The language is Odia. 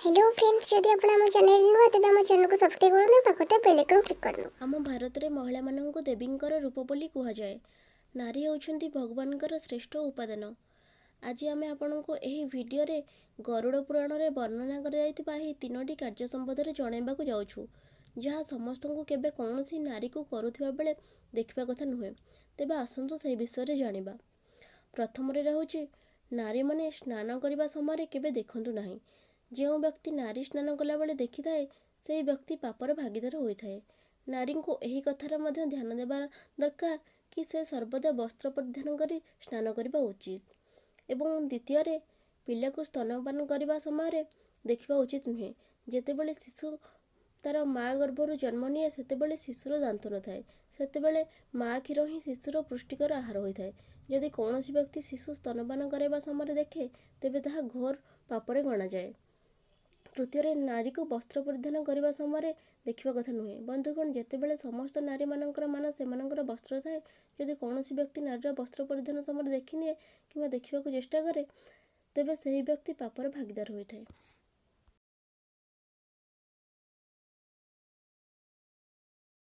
ହ୍ୟାଲୋ ଫ୍ରେଣ୍ଡସ୍, ଯଦି ଆପଣ ଆମ ଚ୍ୟାନେଲ ନୂଆ, ତେବେ ଆମ ଚ୍ୟାନେଲକୁ ସବସ୍କ୍ରାଇବ୍ କରନ୍ତୁ, ପାଖରେ ଥିବା ବେଲ୍ ଆଇକନ୍ କ୍ଲିକ୍ କରନ୍ତୁ। ଆମ ଭାରତରେ ମହିଳାମାନଙ୍କୁ ଦେବୀଙ୍କର ରୂପ ବୋଲି କୁହାଯାଏ। ନାରୀ ହେଉଛନ୍ତି ଭଗବାନଙ୍କର ଶ୍ରେଷ୍ଠ ଉପାଦାନ। ଆଜି ଆମେ ଆପଣଙ୍କୁ ଏହି ଭିଡ଼ିଓରେ ଗରୁଡ଼ ପୁରାଣରେ ବର୍ଣ୍ଣନା କରାଯାଇଥିବା ଏହି ତିନୋଟି କାର୍ଯ୍ୟ ସମ୍ବନ୍ଧରେ ଜଣାଇବାକୁ ଯାଉଛୁ, ଯାହା ସମସ୍ତଙ୍କୁ କେବେ କୌଣସି ନାରୀକୁ କରୁଥିବା ବେଳେ ଦେଖିବା କଥା ନୁହେଁ। ତେବେ ଆସନ୍ତୁ ସେହି ବିଷୟରେ ଜାଣିବା। ପ୍ରଥମରେ ରହୁଛି, ନାରୀମାନେ ସ୍ନାନ କରିବା ସମୟରେ କେବେ ଦେଖନ୍ତୁ ନାହିଁ। ଯେଉଁ ବ୍ୟକ୍ତି ନାରୀ ସ୍ନାନ କଲାବେଳେ ଦେଖିଥାଏ, ସେହି ବ୍ୟକ୍ତି ପାପର ଭାଗୀଦାର ହୋଇଥାଏ। ନାରୀଙ୍କୁ ଏହି କଥାର ମଧ୍ୟ ଧ୍ୟାନ ଦେବା ଦରକାର କି ସେ ସର୍ବଦା ବସ୍ତ୍ର ପରିଧାନ କରି ସ୍ନାନ କରିବା ଉଚିତ। ଏବଂ ଦ୍ୱିତୀୟରେ, ପିଲାକୁ ସ୍ତନପାନ କରିବା ସମୟରେ ଦେଖିବା ଉଚିତ ନୁହେଁ। ଯେତେବେଳେ ଶିଶୁ ତା'ର ମା ଗର୍ଭରୁ ଜନ୍ମ ନିଏ, ସେତେବେଳେ ଶିଶୁର ଦାନ୍ତ ନଥାଏ। ସେତେବେଳେ ମା କ୍ଷୀର ହିଁ ଶିଶୁର ପୁଷ୍ଟିକର ଆହାର ହୋଇଥାଏ। ଯଦି କୌଣସି ବ୍ୟକ୍ତି ଶିଶୁ ସ୍ତନପାନ କରାଇବା ସମୟରେ ଦେଖେ, ତେବେ ତାହା ଘୋର ପାପରେ ଗଣାଯାଏ। ତୃତୀୟରେ, ନାରୀକୁ ବସ୍ତ୍ର ପରିଧାନ କରିବା ସମୟରେ ଦେଖିବା କଥା ନୁହେଁ। ବନ୍ଧୁଗଣ, ଯେତେବେଳେ ସମସ୍ତ ନାରୀମାନଙ୍କର ମାନ ସେମାନଙ୍କର ବସ୍ତ୍ର ଥାଏ, ଯଦି କୌଣସି ବ୍ୟକ୍ତି ନାରୀର ବସ୍ତ୍ର ପରିଧାନ ସମୟରେ ଦେଖିନିଏ କିମ୍ବା ଦେଖିବାକୁ ଚେଷ୍ଟା କରେ, ତେବେ ସେହି ବ୍ୟକ୍ତି ପାପର ଭାଗୀଦାର ହୋଇଥାଏ।